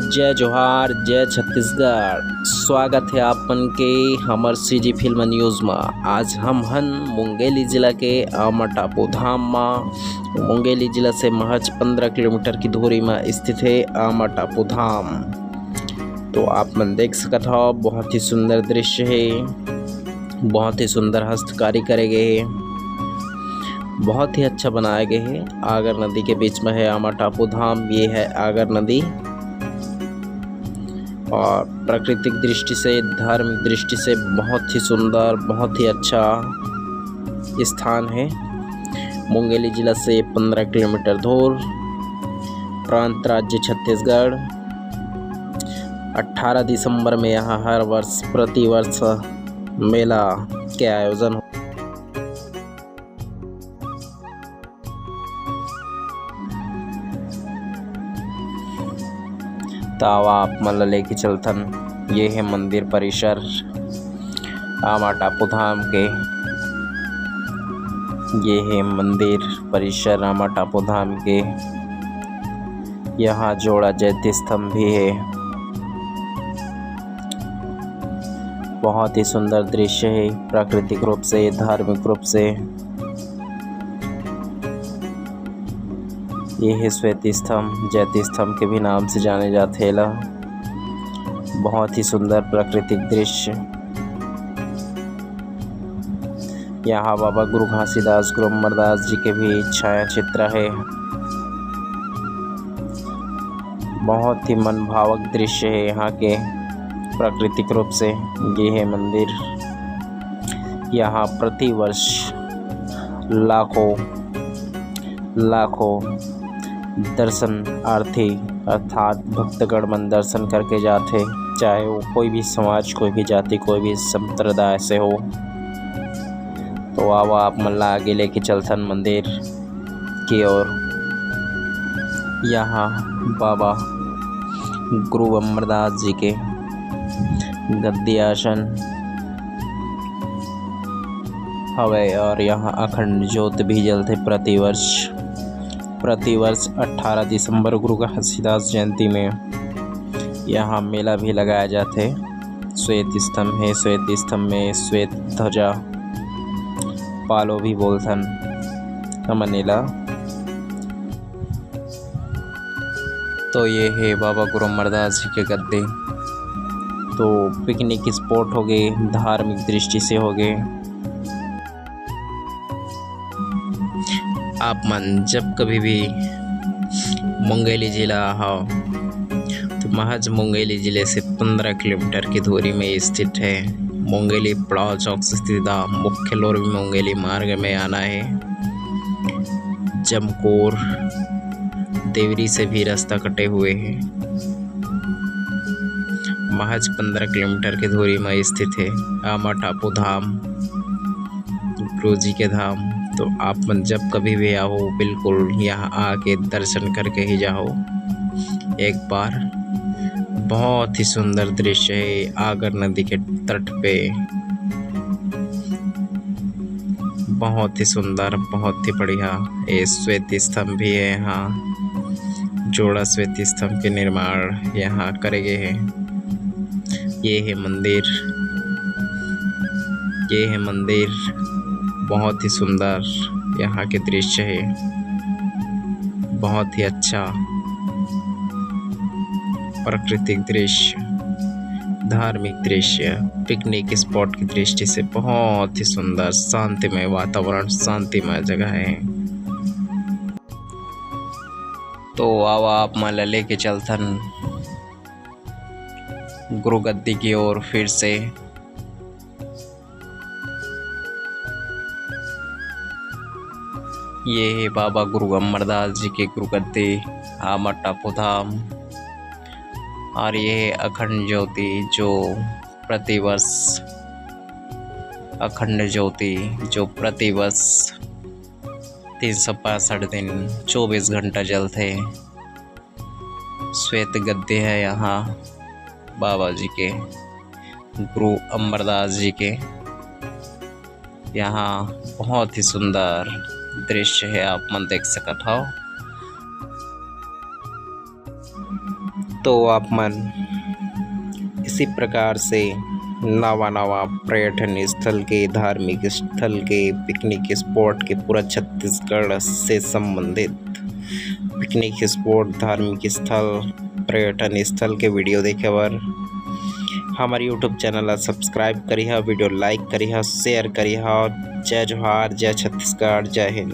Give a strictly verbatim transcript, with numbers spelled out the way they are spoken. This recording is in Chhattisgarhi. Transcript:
जय जोहार, जय छत्तीसगढ़। स्वागत हे आप मन के हमर CG Film News म। आज हम हन मुंगेली जिला के आमा टापू धाम म। मुंगेली जिला से महज पन्द्रह किलोमीटर की दूरी म स्थित हे आमा टापू धाम। तो आप मन देख सकत हव, बहुत ही सुंदर दृश्य हे, बहुत ही सुंदर हस्तकारी करे गए हे, बहुत ही अच्छा बनाए गए हे। आगर नदी के बीच में है आमा टापू धाम। ये है आगर नदी और प्राकृतिक दृष्टि से, धार्मिक दृष्टि से बहुत ही सुंदर, बहुत ही अच्छा स्थान है। मुंगेली जिला से पन्द्रह किलोमीटर दूर, प्रांत राज्य छत्तीसगढ़। अठारह दिसंबर में यहाँ हर वर्ष, प्रतिवर्ष मेला के आयोजन हो। त आवा आप मन ल लेके चलथन। ये हे मंदिर परिसर आमा टापू धाम के। ये हे मंदिर परिसर आमा टापू धाम के। यहाँ जोड़ा ज्योति स्तंभ भी है। बहुत ही सुंदर दृश्य है, प्राकृतिक रूप से, धार्मिक रूप से। ये है श्वेत स्तंभ, ज्योति स्तंभ के भी नाम से जाने जाथे एला। बहुत ही सुंदर प्राकृतिक दृश्य। यहाँ बाबा गुरु घासीदास, गुरु अमरदास जी के भी छाया चित्र है। बहुत ही मनभावक दृश्य है यहाँ के, प्राकृतिक रूप से। ये है मंदिर। यहाँ प्रतिवर्ष लाखों, लाखों दर्शनार्थी अर्थात भक्तगण मन दर्शन करके जाथे, चाहे वो कोई भी समाज, कोई भी जाति, कोई भी संप्रदाय से हो। तो आवा आप मन ला आगे लेके चलथन मंदिर की ओर। यहाँ बाबा गुरु अमरदास जी के गद्दी आसन हवय और यहाँ अखंड ज्योत भी जलथे प्रतिवर्ष। प्रतिवर्ष अठारह दिसंबर गुरु घासीदास जयंती में यहाँ मेला भी लगाया जाथे। श्वेत स्तंभ है, श्वेत स्तंभ में श्वेत ध्वजा, पालो भी बोलथन हमन एला। तो ये है बाबा गुरु अमरदास जी के गद्दी। तो पिकनिक स्पॉट हो गए, धार्मिक दृष्टि से हो गए। आप मन जब कभी भी मुंगेली जिला आओ तो महज मुंगेली जिले से पन्द्रह किलोमीटर की दूरी में स्थित है। मुंगेली पड़ाव चौक से सीधा मुख्य लोरमी मुंगेली मार्ग में आना है। जमकोर देवरी से भी रास्ता कटे हुए हैं। महज पन्द्रह किलोमीटर की दूरी में स्थित है आमा टापू धाम, गुरु जी के धाम। तो आप मन जब कभी भी आओ, बिल्कुल यहाँ आके दर्शन करके ही जाओ एक बार। बहुत ही सुंदर दृश्य है आगर नदी के तट पे। बहुत ही सुंदर, बहुत ही बढ़िया। ये श्वेत स्तंभ भी है यहाँ, जोड़ा श्वेत स्तंभ के निर्माण यहाँ करे गए हैं। ये है मंदिर, ये है मंदिर, बहुत ही सुंदर यहाँ के दृश्य है, बहुत ही अच्छा प्राकृतिक दृश्य, धार्मिक दृश्य, पिकनिक स्पॉट की दृष्टि से बहुत ही सुंदर, शांतिमय वातावरण, शांतिमय जगह है। तो आवा आप मन ला लेके चलथन गुरु गद्दी की ओर फिर से। ये है बाबा गुरु अमरदास जी के गुरु गद्दी, आमा टापू धाम। और ये है अखंड ज्योति, जो प्रतिवर्ष, अखंड ज्योति जो प्रतिवर्ष तीन सौ पैंसठ दिन चौबीस घंटा जलथे। श्वेत गद्दी है यहाँ बाबा जी के, गुरु अमरदास जी के। यहाँ बहुत ही सुंदर दृश्य है, आप मन देख सकत हव। तो आप मन इसी प्रकार से नवा नवा पर्यटन स्थल के, धार्मिक स्थल के, पिकनिक स्पॉट के, पूरा छत्तीसगढ़ से संबंधित पिकनिक स्पॉट, धार्मिक स्थल, पर्यटन स्थल के वीडियो देखे बर हमर यूट्यूब चैनल ला सब्सक्राइब करिहा, वीडियो लाइक करिहा, शेयर करिहा। जय जोहार, जय छत्तीसगढ़, जय हिंद।